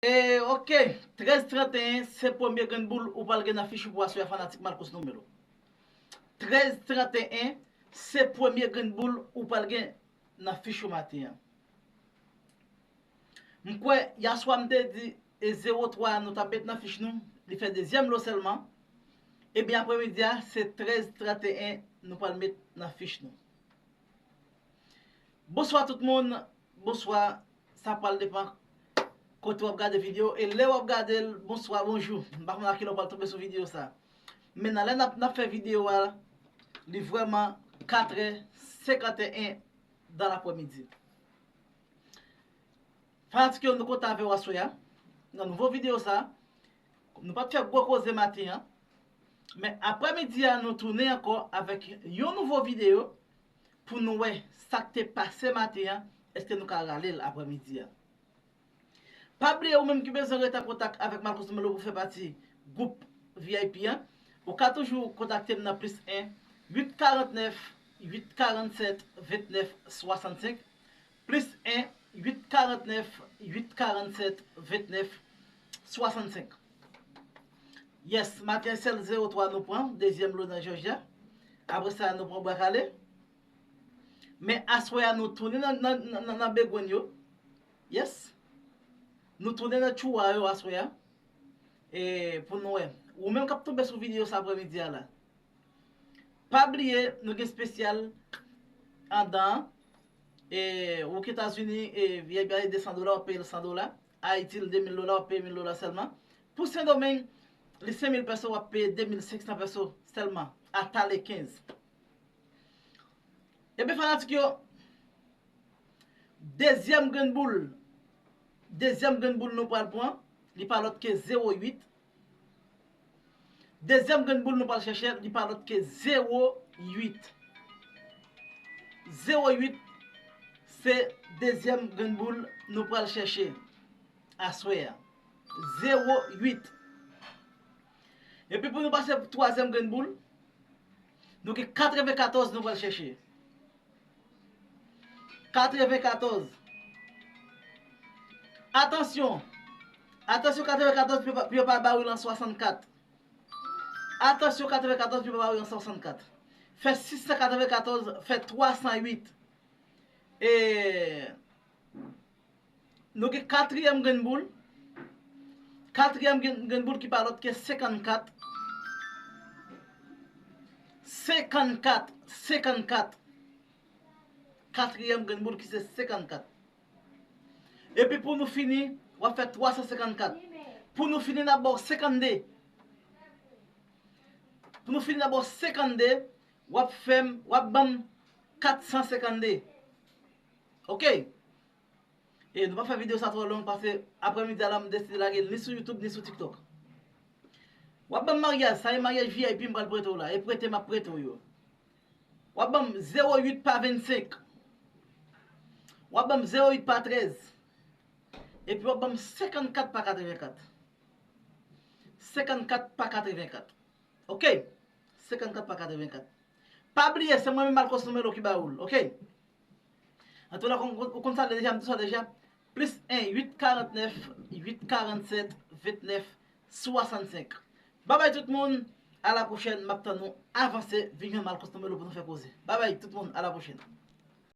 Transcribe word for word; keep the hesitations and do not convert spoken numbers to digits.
E, ok, trèz trant e en, se premye grenn boul ou pral gen nan fich ou pou aswè a, fanatik Malcos Numelo. Trèz trant e en, se premye grenn boul ou pral gen nan fich ou maten an. M kwè, yèswa m te di, e zewo twa a nou t ap met nan fich nou, li fè dezyèm lo sèlman. Ebyen, aprèmidi a, se trèz trant e en nou pral met nan fich nou. Bonswa tout moun, bonswa, sa pral depann kote w ap gade videyo, e lè w ap gade l, bonswa, bonjou. M pa konn a kilè w pral tonbe sou videyo sa. Men nan lè n ap, n ap fè videyo a, li vrèman katrè senkanteyen dan laprèmidi. Fanatik yo, nou kontan avè w aswè a, nan nouvo videyo sa. Nou pa t fè gwo koze maten an, men aprèmidi a, nou tounen ankò avèk yon nouvo videyo pou nou wè sa k te pase maten an, èske nou ka rale l aprèmidi a. Pa bliye, ou menm ki bezwen rete an kontak avèk Malcos Numelo pou fè pati gwoup V I P an, ou ka toujou kontakte m nan plis en, uit karant nèf, uit karant sèt, vennèf swasannsenk, plis en, uit karant nèf, uit karant sèt, vennèf swasannsenk. Yes, maten sèl zewo twa nou pran, dezyèm lo nan Jòjya. Apre sa, nou pran Bwa Kale. Men aswè a, nou tounen nan, nan, nan, nan, nan Begwen yo. Yes. Nou tounen nan Tchouwa yo aswè a. E pou nou wè. Ou menm k ap tonbe sou videyo sa aprèmidi a la. Pa bliye, nou gen espesyal andan an. E, ou k Etazini, e, V I P a li de san dola, w ap peye l san dola. Ayiti, l de mil dola, w ap peye mil dola sèlman. Pou Sendomeng, li senk mil pèso, w ap peye de mil senk san pèso sèlman, ata le kenz. Ebyen, fanatik yo, dezyèm grenn boul, dezyèm grenn boul nou pral pran, li pa lòt ke zewo uit. Dezyèm grenn boul nou pral chèche, li pa lòt ke zewo uit. Zewo uit, se dezyèm grenn boul nou pral chèche aswè a. Zewo uit. Epi pou nou pase pou twazyèm grenn boul, nou gen katrevenkatòz nou pral chèche. Katrevenkatòz. Atansyon. Atansyon, katrevenkatòz, pou yo pa, pou yo pa bare w lan swasannkat. Atansyon, katrevenkatòz, pou yo pa bare w lan swasannkat. Fè sis san katrevenkatòz, fè twa san uit. E, nou gen katriyèm grenn boul. Katriyèm grenn, grenn boul ki pa lòt ke senkannkat. Senkannkat, senkannkat. Katriyèm grenn boul ki se senkannkat. Epi pou nou fini, w ap fè twa san senkannkat. Pou nou fini, n ap ba w senkannde. Pou nou fini, n ap ba w senkannde. W ap fè m, w ap ban m kat san senkannde. Ok? E nou pa fè videyo sa twò long, paske aprèmidi a la, m deside lage l ni sou YouTube, ni sou TikTok. W ap ban m maryaj, sa e maryaj V I P m pral prete w la, e prete m ap prete w yo. W ap ban m zewo uit pa vennsenk. W ap ban m zewo uit pa trèz. Epi w ap ban m senkannkat pa katrevenkat. Senkannkat pa katrevenkat. Ok? Senkannkat pa katrevenkat. Pa bliye, se mwen menm Malcos Numelo ki ba ou l, ok? Antouka, ou konn sa deja, m di sa deja. Plis en, uit karant nèf, uit karant sèt, vennèf swasannsenk. Babay tout moun, a la pwochèn, m ap tann nou avanse, vin jwenn Malcos Numelo pou nou fè koze. Babay tout moun, a la pwochèn.